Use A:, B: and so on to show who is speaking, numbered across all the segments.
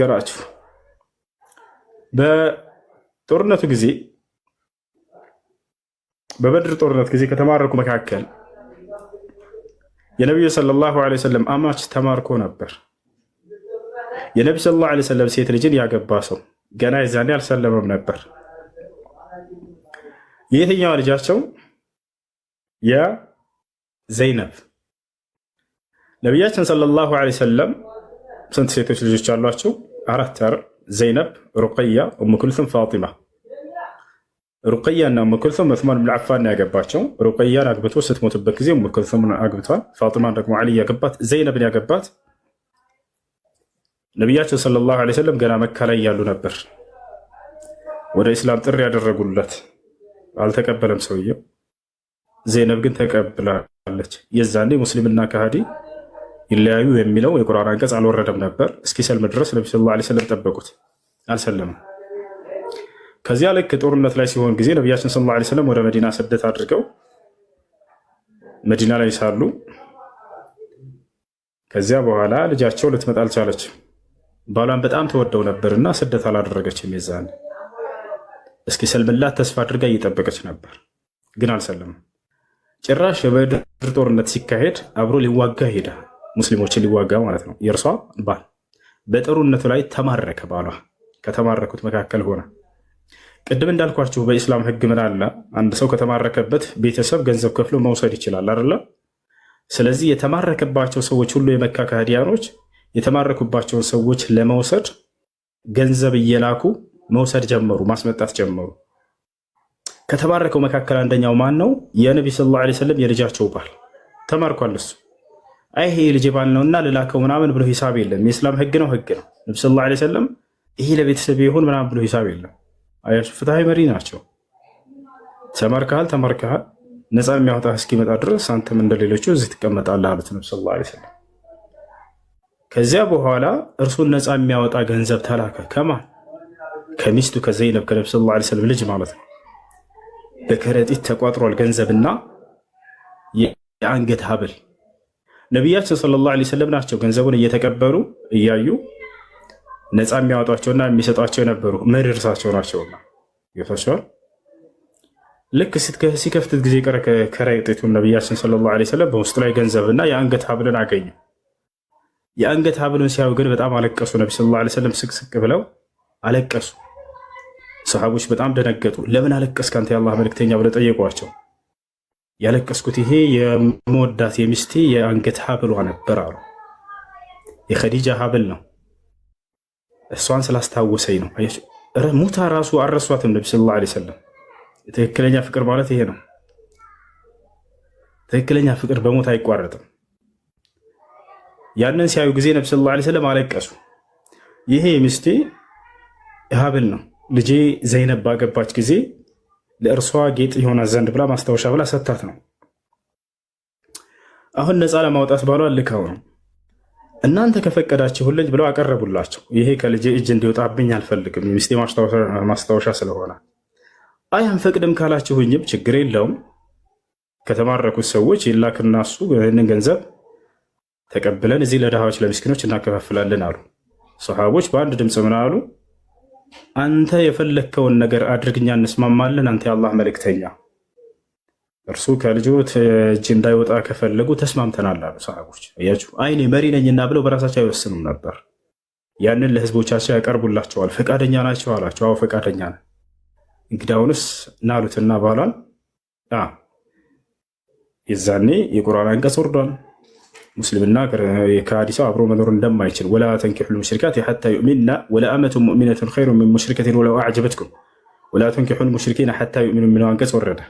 A: ልንገራችሁ። በጦርነቱ ጊዜ፣ በበድር ጦርነት ጊዜ ከተማረኩ መካከል የነቢዩ ሰለላሁ ዐለይሂ ወሰለም አማች ተማርኮ ነበር። የነቢ ሰለላሁ ዐለይሂ ወሰለም ሴት ልጅን ያገባ ሰው ገና የዛኔ አልሰለመም ነበር። የየትኛዋ ልጃቸው? የዘይነብ። ነቢያችን ሰለላሁ ዐለይሂ ወሰለም ስንት ሴቶች ልጆች አሏቸው? አራት አይደል? ዘይነብ፣ ሩቅያ፣ ኡም ኩልሱም፣ ፋጢማ። ሩቅያ እና ኡም ኩልሱም ዑስማን ብን ዓፋን ያገባቸው። ሩቅያን አግብቶ ስትሞትበት ጊዜ ኡም ኩልሱምን አግብቷል። ፋጢማን ደግሞ ዓሊ ያገባት። ዘይነብን ያገባት ነቢያችን ሰለላሁ ዐለይሂ ወሰለም ገና መካ ላይ ያሉ ነበር። ወደ ኢስላም ጥሪ ያደረጉለት አልተቀበለም ሰውየው። ዘይነብ ግን ተቀብላለች። የዛኔ ሙስሊምና ከሃዲ ይለያዩ የሚለው የቁርአን አንቀጽ አልወረደም ነበር። እስኪሰልም ድረስ ነቢ ሰለላሁ ዐለይሂ ወሰለም ጠበቁት፣ አልሰለምም። ከዚያ ልክ ጦርነት ላይ ሲሆን ጊዜ ነቢያችን ሰለላሁ ዐለይሂ ወሰለም ወደ መዲና ስደት አድርገው መዲና ላይ ሳሉ ከዚያ በኋላ ልጃቸው ልትመጣ አልቻለችም። ባሏን በጣም ተወደው ነበርና ስደት አላደረገችም። የዛኔ እስኪሰልምላት ተስፋ አድርጋ እየጠበቀች ነበር፣ ግን አልሰለምም። ጭራሽ የበድር ጦርነት ሲካሄድ አብሮ ሊዋጋ ሄደ። ሙስሊሞችን ሊዋጋ ማለት ነው። የእርሷ ባል በጦርነቱ ላይ ተማረከ። ባሏ ከተማረኩት መካከል ሆነ። ቅድም እንዳልኳችሁ በኢስላም ሕግ ምን አለ? አንድ ሰው ከተማረከበት ቤተሰብ ገንዘብ ከፍሎ መውሰድ ይችላል አይደለ? ስለዚህ የተማረከባቸው ሰዎች ሁሉ የመካ ከሃዲያኖች የተማረኩባቸውን ሰዎች ለመውሰድ ገንዘብ እየላኩ መውሰድ ጀመሩ፣ ማስመጣት ጀመሩ። ከተማረከው መካከል አንደኛው ማን ነው? የነቢ ሰለላሁ ዐለይሂ ወሰለም የልጃቸው ባል ተማርኳል። እሱ አይ ይሄ የልጄ ባል ነውና ልላከው ምናምን ብሎ ሂሳብ የለም። የእስላም ህግ ነው፣ ህግ ነው። ነቢ ሰለላሁ ዐለይሂ ወሰለም ይሄ ለቤተሰብ ይሁን ምናምን ብሎ ሂሳብ የለም። አያችሁ፣ ፍትሃዊ መሪ ናቸው። ተማርከሃል፣ ተማርከሃል፣ ነፃ የሚያወጣ እስኪመጣ ድረስ አንተም እንደሌሎቹ እዚህ ትቀመጣለህ አሉት ነቢ ሰለላሁ ዐለይሂ ወሰለም። ከዚያ በኋላ እርሱን ነፃ የሚያወጣ ገንዘብ ተላከ። ከማን? ከሚስቱ ከዘይነብ፣ ከነቢ ሰለላሁ ዐለይሂ ወሰለም ልጅ ማለት ነው። በከረጢት ተቋጥሯል ገንዘብና የአንገት ሀብል። ነቢያችን ሰለላሁ ዐለይሂ ወሰለም ናቸው ገንዘቡን እየተቀበሉ እያዩ ነፃ የሚያወጧቸውና የሚሰጧቸው የነበሩ መሪ እርሳቸው ናቸውና ገብቷቸዋል። ልክ ሲከፍትት ጊዜ ቀረ ከረጢቱን ነቢያችን ሰለላሁ ዐለይሂ ወሰለም በውስጡ ላይ ገንዘብና የአንገት ሀብልን አገኙ። የአንገት ሀብሉን ሲያዩ ግን በጣም አለቀሱ። ነቢ ሰለላሁ ዐለይሂ ወሰለም ስቅስቅ ብለው አለቀሱ። ሰሓቦች በጣም ደነገጡ። ለምን አለቀስክ አንተ የአላህ መልእክተኛ ብለው ጠየቋቸው። ያለቀስኩት ይሄ የምወዳት የሚስቴ የአንገት ሀብሏ ነበር አሉ። የኸዲጃ ሀብል ነው። እሷን ስላስታወሰኝ ነው። ሙታ ራሱ አልረሷትም ነቢ ሰለላሁ ዐለይሂ ወሰለም። ትክክለኛ ፍቅር ማለት ይሄ ነው። ትክክለኛ ፍቅር በሞት አይቋረጥም። ያንን ሲያዩ ጊዜ ነቢ ሰለላሁ ዐለይሂ ወሰለም አለቀሱ። ይሄ የሚስቴ ሀብል ነው፣ ልጄ ዘይነብ ባገባች ጊዜ ለእርሷ ጌጥ ይሆናት ዘንድ ብላ ማስታወሻ ብላ ሰታት ነው። አሁን ነፃ ለማውጣት ባሏ ልካው ነው። እናንተ ከፈቀዳችሁልኝ ብለው አቀረቡላቸው። ይሄ ከልጄ እጅ እንዲወጣብኝ አልፈልግም፣ የሚስቴ ማስታወሻ ስለሆነ። አይ አንፈቅድም ካላችሁኝም ችግር የለውም፣ ከተማረኩት ሰዎች ይላክና እሱ ይህንን ገንዘብ ተቀብለን እዚህ ለድሃዎች ለምስኪኖች እናከፋፍላለን አሉ። ሰሃቦች በአንድ ድምፅ ምን አሉ? አንተ የፈለግከውን ነገር አድርግኛ እንስማማለን፣ አንተ የአላህ መልእክተኛ። እርሱ ከልጆ እጅ እንዳይወጣ ከፈለጉ ተስማምተናል አሉ ሰሃቦች። አያችሁ፣ አይኔ መሪ ነኝና ብለው በራሳቸው አይወስኑም ነበር። ያንን ለህዝቦቻቸው ያቀርቡላቸዋል። ፈቃደኛ ናቸው አላቸው። አዎ ፈቃደኛ ነን። እንግዲያውንስ ናሉትና ባሏን የዛኔ የቁርአን አንቀጽ ወርዷል። ሙስሊምና ከሃዲ ሰው አብሮ መኖር እንደማይችል ولا تنكحوا المشركات حتى يؤمن ولأمة مؤمنة خير من مشركة ولو أعجبتكم ولا تنكحوا المشركين حتى يؤمنوا የሚለው አንቀጽ ወረደ።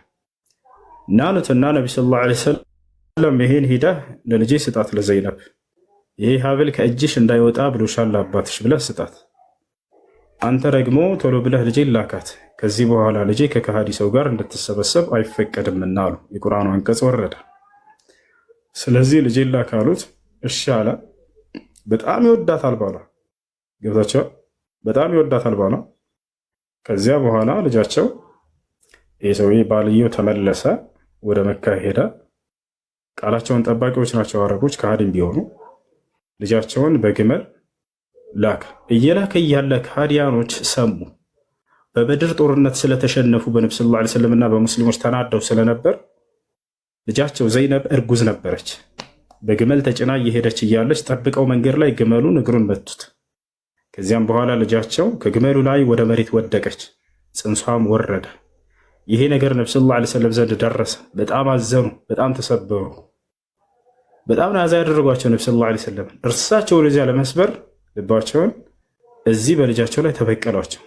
A: ናሉትና ነቢ ሰለላሁ ዐለይሂ ወሰለም ይሄን ሂደህ ለልጄ ስጣት ለዘይነብ፣ ይሄ ሀብል ከእጅሽ እንዳይወጣ ብሎሻል አባትሽ ብለህ ስጣት። አንተ ደግሞ ቶሎ ብለህ ልጄ ላካት፣ ከዚህ በኋላ ልጄ ከከሃዲ ሰው ጋር እንድትሰበሰብ አይፈቀድምና አሉ። የቁርአኑ አንቀጽ ወረደ። ስለዚህ ልጄ ላክ አሉት። እሺ አለ። በጣም ይወዳታል ባሏ፣ ገብታቸው በጣም ይወዳታል ባሏ። ከዚያ በኋላ ልጃቸው ይህ ሰውዬ ባልየው ተመለሰ፣ ወደ መካ ሄደ። ቃላቸውን ጠባቂዎች ናቸው አረቦች፣ ከሃዲም ቢሆኑ ልጃቸውን በግመል ላከ። እየላከ እያለ ከሃዲያኖች ሰሙ። በበድር ጦርነት ስለተሸነፉ በነቢ صلى الله عليه وسلم እና በሙስሊሞች ተናደው ስለነበር ልጃቸው ዘይነብ እርጉዝ ነበረች። በግመል ተጭና እየሄደች እያለች ጠብቀው መንገድ ላይ ግመሉን እግሩን መቱት። ከዚያም በኋላ ልጃቸው ከግመሉ ላይ ወደ መሬት ወደቀች፣ ጽንሷም ወረደ። ይሄ ነገር ነቢ صلى الله عليه وسلم ዘንድ ደረሰ። በጣም አዘኑ፣ በጣም ተሰበሩ። በጣም ናዛ ያደረጓቸው ነቢ صلى الله عليه وسلم። እርሳቸው ወደዚያ ለመስበር ልባቸውን እዚህ በልጃቸው ላይ ተበቀሏቸው።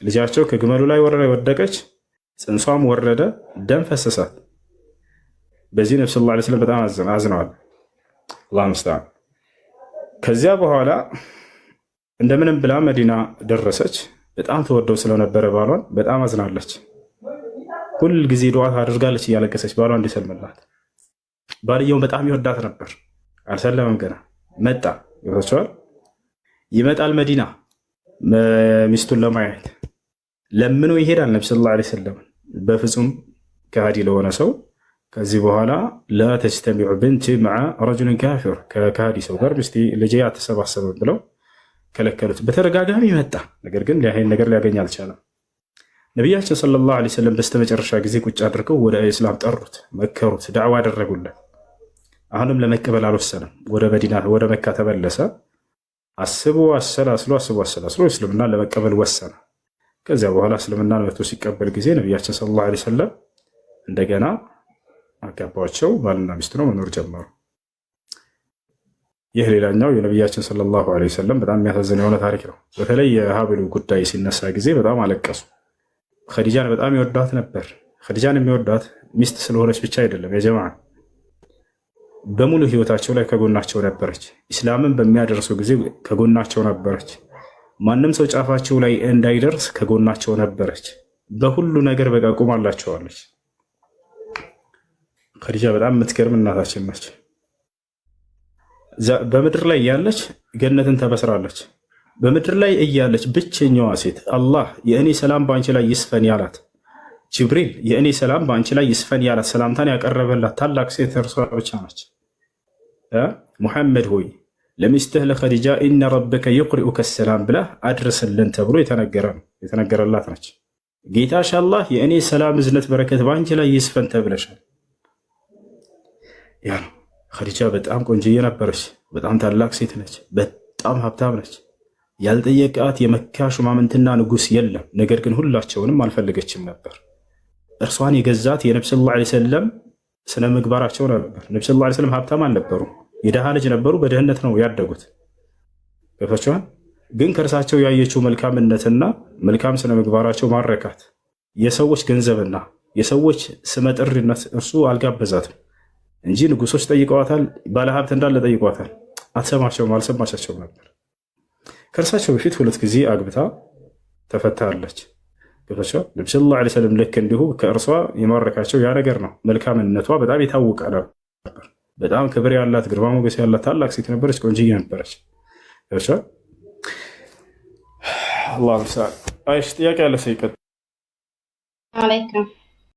A: ልጃቸው ከግመሉ ላይ ወደቀች፣ ጽንሷም ወረደ፣ ደም ፈሰሳት። በዚህ ነቢ صلى الله عليه وسلم በጣም አዝነዋል። الله المستعان። ከዚያ በኋላ እንደምንም ብላ መዲና ደረሰች። በጣም ተወደው ስለነበረ ባሏን በጣም አዝናለች። ሁል ጊዜ ዱዓ ታደርጋለች እያለቀሰች ባሏ እንዲሰልምላት። ባልየውን በጣም ይወዳት ነበር። አልሰለመም ገና። መጣ ይወቸዋል። ይመጣል መዲና ሚስቱን ለማየት ለምኖ ይሄዳል። ነቢ صلى الله عليه وسلم በፍጹም ከሃዲ ለሆነ ሰው ከዚህ በኋላ لا تجتمع بنتي مع رجل كافر፣ ከካሃዲ ሰው ጋር ሚስቴ ልጄ አትሰባሰብም ብለው ከለከሉት። በተደጋጋሚ መጣ። ነገር ግን ይሄን ነገር ሊያገኝ አልቻለም። ነቢያችን صلى الله عليه وسلم በስተመጨረሻ ጊዜ ቁጭ አድርገው ወደ እስላም ጠሩት፣ መከሩት፣ ዳዕዋ አደረጉለት። አሁንም ለመቀበል አልወሰነም። ወደ መዲና ወደ መካ ተመለሰ። አስቦ አሰላስሎ አስቦ አሰላስሎ እስልምናን ለመቀበል ወሰነ። ከዚያ በኋላ እስልምናን መቶ ሲቀበል ጊዜ ነቢያችን صلى الله عليه وسلم እንደገና አጋባቸው። ባልና ሚስት ነው መኖር ጀመሩ። ይህ ሌላኛው የነቢያችን صلى الله عليه وسلم በጣም የሚያሳዝን የሆነ ታሪክ ነው። በተለይ የሀብሉ ጉዳይ ሲነሳ ጊዜ በጣም አለቀሱ። ኸዲጃን በጣም ይወዷት ነበር። ኸዲጃን የሚወዷት ሚስት ስለሆነች ብቻ አይደለም፣ የጀማዓ በሙሉ ህይወታቸው ላይ ከጎናቸው ነበረች። ኢስላምን በሚያደርሱ ጊዜ ከጎናቸው ነበረች። ማንም ሰው ጫፋቸው ላይ እንዳይደርስ ከጎናቸው ነበረች። በሁሉ ነገር በቃ ቆማላቸዋለች። ኸዲጃ በጣም የምትገርም እናታችን ነች። በምድር ላይ እያለች ገነትን ተበስራለች። በምድር ላይ እያለች ብቸኛዋ ሴት አላህ የእኔ ሰላም በአንቺ ላይ ይስፈን ያላት፣ ጅብሪል የእኔ ሰላም በአንቺ ላይ ይስፈን ያላት፣ ሰላምታን ያቀረበላት ታላቅ ሴት እርሷ ብቻ ነች። ሙሐመድ ሆይ፣ ለሚስትህ ለኸዲጃ إن ربك يقرئك السلام ብለህ አድርስልን ተብሎ የተነገረላት ነች። ጌታሽ አላህ የእኔ ሰላም፣ እዝነት፣ በረከት በአንቺ ላይ ይስፈን ተብለሻል። ያ ነው። ኸዲጃ በጣም ቆንጅዬ ነበረች። በጣም ታላቅ ሴት ነች። በጣም ሀብታም ነች። ያልጠየቃት የመካ ሹማምንትና ንጉስ የለም። ነገር ግን ሁላቸውንም አልፈለገችም ነበር። እርሷን የገዛት የነቢ صلى الله عليه وسلم ስነ ምግባራቸው ነበር። ነቢ صلى الله عليه وسلم ሀብታም አልነበሩም። የድሃ ልጅ ነበሩ። በድህነት ነው ያደጉት። ገብቷቸዋል። ግን ከእርሳቸው ያየችው መልካምነትና መልካም ስነ ምግባራቸው ማረካት። የሰዎች ገንዘብና የሰዎች ስመጥሪነት እርሱ አልጋበዛትም እንጂ ንጉሶች ጠይቀዋታል፣ ባለሀብት እንዳለ ጠይቋታል። አትሰማቸውም፣ አልሰማቻቸውም ነበር። ከእርሳቸው በፊት ሁለት ጊዜ አግብታ ተፈታለች። ገብቷቸዋል። ነቢ صلى الله عليه وسلم ልክ እንዲሁ ከእርሷ የማረካቸው ያ ነገር ነው። መልካምነቷ በጣም የታወቀ ነበር። በጣም ክብር ያላት፣ ግርማ ሞገስ ያላት ታላቅ ሴት ነበረች። ቆንጅዬ ነበረች። ገብቷቸዋል። الله المستعان። አይሽ ጥያቄ ያለ ሰው ይቀጥል።
B: عليكم።